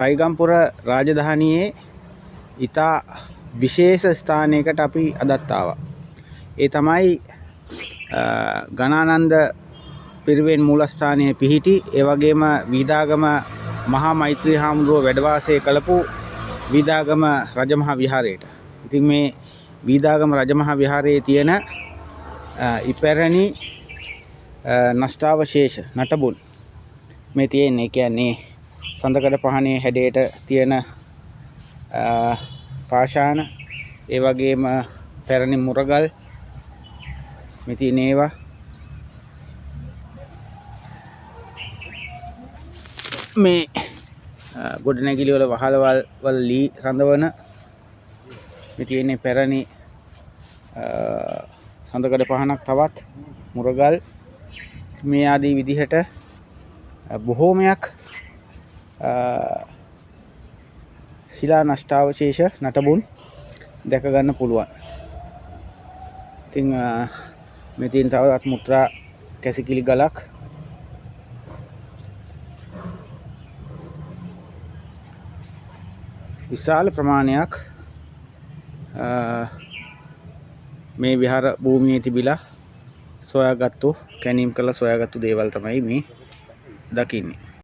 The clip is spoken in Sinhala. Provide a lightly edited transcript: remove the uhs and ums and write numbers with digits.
රයිගම්පුර රාජධානියේ ඉතා විශේෂ ස්ථානයකට අපි අදත් ආවා. ඒ තමයි ගණානන්ද පිරිවෙන් මූලස්ථානයේ පිහිටි, ඒ වගේම වීදාගම මහා මෛත්‍රී හාමුදුරුවෝ වැඩ වාසය කළපු වීදාගම රජමහා විහාරයට. ඉතින් මේ වීදාගම රජමහා විහාරයේ තියෙන ඉපැරණි නෂ්ටාවශේෂ නටබුන් මේ තියෙන්නේ. ඒ කියන්නේ සඳකඩ පහනේ හැඩයට තියෙන පාෂාණ, ඒ වගේම පැරණි මුරගල් මේ තියෙන ඒවා. මේ ගොඩනැගිලි වල වහලවල් වල ලී රඳවන මේ තියෙන්නේ පැරණි සඳකඩ පහනක්, තවත් මුරගල් මේ ආදී විදිහට බොහෝමයක් ශිලා නෂ්ටාවශේෂ නටබුන් දැක ගන්න පුළුවන්. ඉතින් මේ තියෙන තවත් මුත්‍රා කැසිකිලි ගලක්. විශාල ප්‍රමාණයක් මේ විහාර භූමියේ තිබිලා සොයාගත්තු, කැණීම් කරලා සොයාගත්තු දේවල් තමයි මේ දකින්නේ.